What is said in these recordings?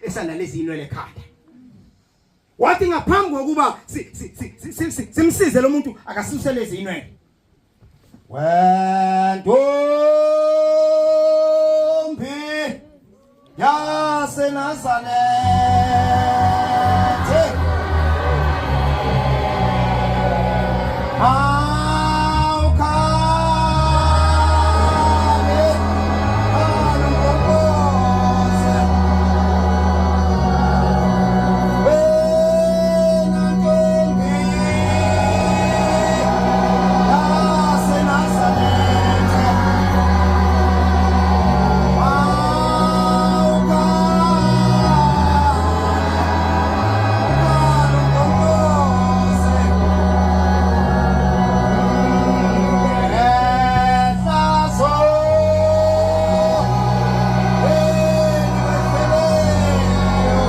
Esanalezi inwele ekhanda. Wathi ngaphambi kokuba simsize lo muntu akasuse lezi inwele. Wentombi yaseNazaretha, awukhale alunkokoze, wena ntombi yaseNazaretha, awukhale alunkokoze, ngehlazo eliwehleleyo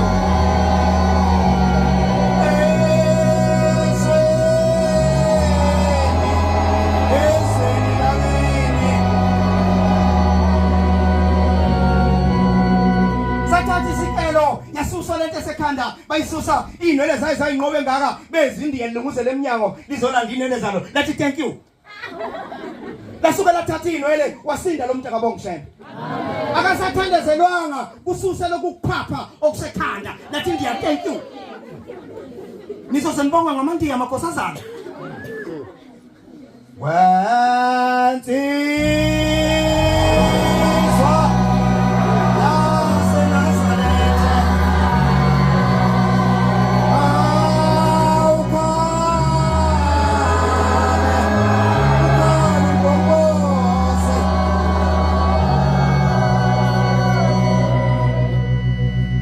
ezweni, ezweni lakini. Sathatha isicelo, yasuswa lento esekhanda, bayisusa iy'nwele zayo zayinqobe ngaka, bezindiya lilunguzele emnyango lizolanda iy'nwele zalo, lathi thank you. Lasuke lathatha iy'nwele, wasinda lo mntaka Bongshembe. Akasathandazelwanga, kususe lokuphapha okusekhanda, lathi ndiya thank you. Nizoze nibonga ngamandiya makhosazana. Wensizwa yaseNazaretha, awukhale, ukhale umpompoze.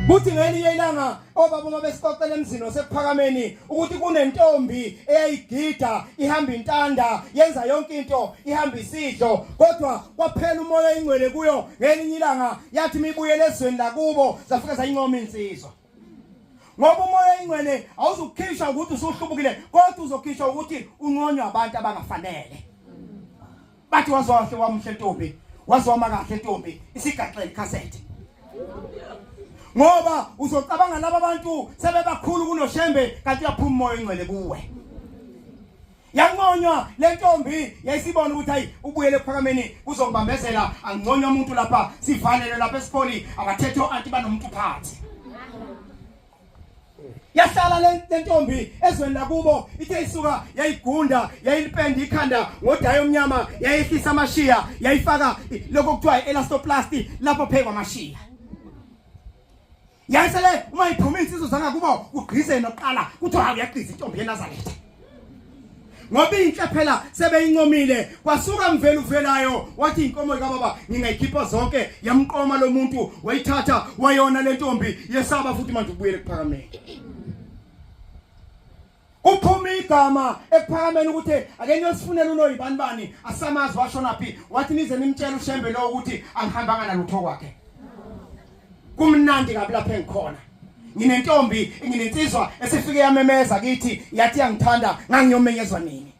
Kuthi ngelinye ilanga obaba uma besixoxela emzini waseKuphakameni ukuthi kunentombi eyayigida ihamba intanda yenza yonke into ihamba isidlo, kodwa kwaphela umoya oyingcwele kuyo. Ngelinye ilanga yathi mibuyele ezweni lakubo, zafika zayincoma insizwa, ngoba umoya oyingcwele awuzukukhishwa ukuthi usuhlubukile, kodwa uzokhishwa ukuthi unconywa abantu abangafanele. Bathi waze wahle wamuhle ntombi, waze wama kahle ntombi, isigaxele ikhasethe, ngoba uzocabanga laba bantu sebebakhulu kunoShembe, kanti uyaphuma umoya oyingcwele kuwe. Yanconywa le ntombi, yayisibona ukuthi hayi, ubuyele eKuphakameni kuzongibambezela, anginconywa umuntu lapha, sivalelwe lapha esikholi, abathethe o-anti banomuntu phansi. Yahlala le ntombi ezweni lakubo, ithe isuka yayigunda, yayilipenda ikhanda ngodayi omnyama, yayehlisa amashiya, yayifaka lokho kuthiwa i-elastoplast lapho phekwa amashiya. Yayisele uma iphuma insizwa zangakubo kugqize noqala, kuthiwa uyagqiza intombi yeNazaretha, ngoba inhle phela, sebeyincomile. Kwasuka mvela uvelayo wathi inkomo kababa ngingayikhipha zonke, yamqoma lo muntu, wayithatha wayona le ntombi. Yesaba futhi manje ubuyele eKuphakameni. Kuphuma igama eKuphakameni ukuthi ake niyosifunela unoyibani bani, asamazi washona phi. Wathi nize nimtshele uShembe lo ukuthi angihambanga nalutho kwakhe, kumnandi kabi lapha engikhona, nginentombi, nginensizwa esifike yamemeza kithi yathi yangithanda, ngangiyomenyezwa nini?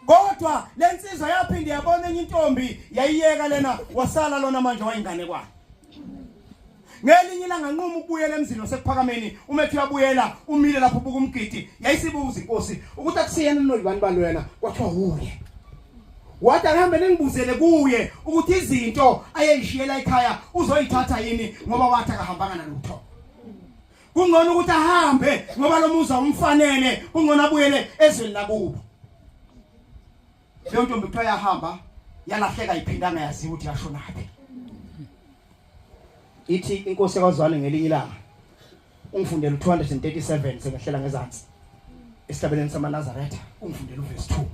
Kodwa lensizwa yaphinde yabona enye intombi, yayiyeka lena, wasala lona manje wayingane kwakhe. Ngelinye ilanga nquma ukubuyela emzini waseKuphakameni. Uma ethi uyabuyela, umile lapho ubuka umgidi, yayisibuza inkosi ukuthi akusiyena unoyibani balwena? Kwathiwa wuye. Wathi ahambe ningibuzele kuye ukuthi izinto ayeyishiyela ekhaya uzoyithatha yini, ngoba wathi akahambanga nalutho. Kungcono ukuthi ahambe ngoba lo muzi awumfanele, kungcono abuyele ezweni lakubo. Leyo ntombi kuthiwa yahamba yalahleka, iphindanga yaziwa ukuthi yashonaphi. Ithi inkosi yakwaZwane ngelinye ilanga ungifundela u-237, sengehlela ngezansi esihlabeleni samaNazaretha, ungifundela uvesi 2.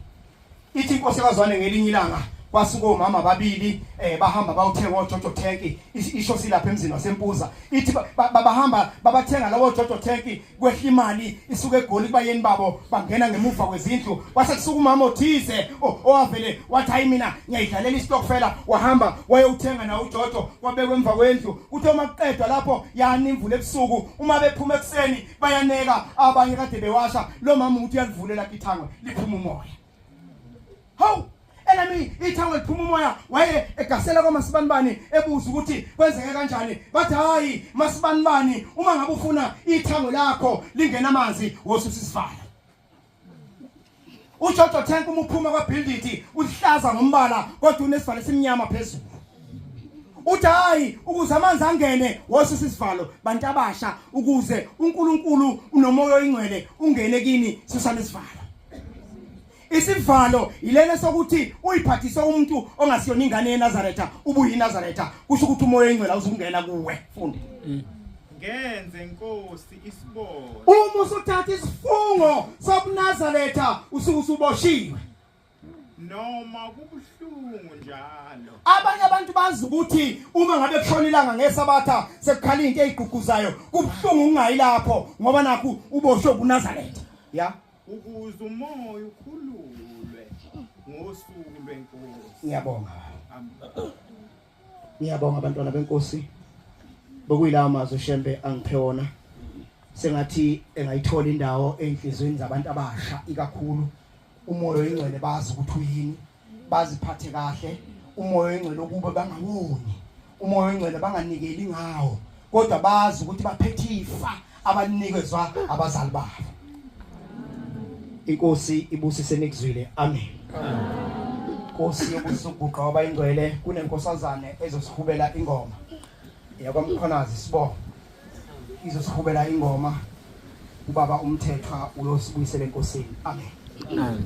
Ithi inkosi yakwaZwane ngelinye ilanga kwasuka omama ababili, bahamba bawuthenga ojojo tank. Isho silapha emzini waseMpuza. Ithi bahamba babathenga lawo jojo tank, kwehla imali isuka eGoli kubayeni babo, bangena ngemuva kwezindlu. Kwase kusuka umama othize owavele wathi hayi, mina ngiyayidlalela istokfela, wahamba wayowuthenga nawo ujojo, wabekwa emva kwendlu. Kuthe uma kuqedwa lapho yani imvula ebusuku, uma bephuma ekuseni bayaneka, abanye kade bewasha. Lo mama uthi uyalivulela ithangwe, liphuma umoya. Hawu! Elami ithango liphuma umoya waye egasela kwamasibanibani ebuza ukuthi kwenzeke kanjani. Bathi hayi masibanibani uma ngabe ufuna ithango lakho lingena amanzi wosusa isivalo. UJojo Tank uma uphuma kwaBuild ulihlaza ngombala kodwa unesivalo esimnyama phezulu. Uthi hayi ukuze amanzi angene wosusa isivalo bantu abasha ukuze uNkulunkulu unomoya oyingcwele ungene kini susana isivalo. Isivalo yilena sokuthi uyiphathise umuntu ongasiyona ingane yeNazaretha ubuyiNazaretha kusho ukuthi umoya oyingcwele awuzungena kuwe. Funda. Ngenze Nkosi isibona. Uma usuthatha isifungo sobuNazaretha usuke usuboshiwe. Noma kubuhlungu njalo. Abanye abantu bazi ukuthi uma ngabe kushona ilanga ngesabatha sekukhala into eyigqugquzayo kubuhlungu ungayi lapho ngoba nakhu uboshwe ubuNazaretha. Ya. Ukuze umoya ukhululwe ngosuku lwenkosi. Ngiyabonga. Amen. Ngiyabonga abantwana benkosi. Bekuyilawo mazwi Shembe angiphe wona. Sengathi engayithola indawo enhlizweni zabantu abasha ikakhulu umoya oyingcwele bazi ukuthi uyini baziphathe kahle umoya oyingcwele ukube bangawoni umoya oyingcwele banganikeli ngawo kodwa bazi ukuthi baphethe ifa abalinikezwa abazali babo inkosi ibusise nikuzwile amen Nkosi yobusuguqa wabayingcwele kunenkosazane ezosihubela ingoma yakwamkhonazi sibonga izosihubela ingoma ubaba umthethwa uyosibuyisela enkosini amen amen.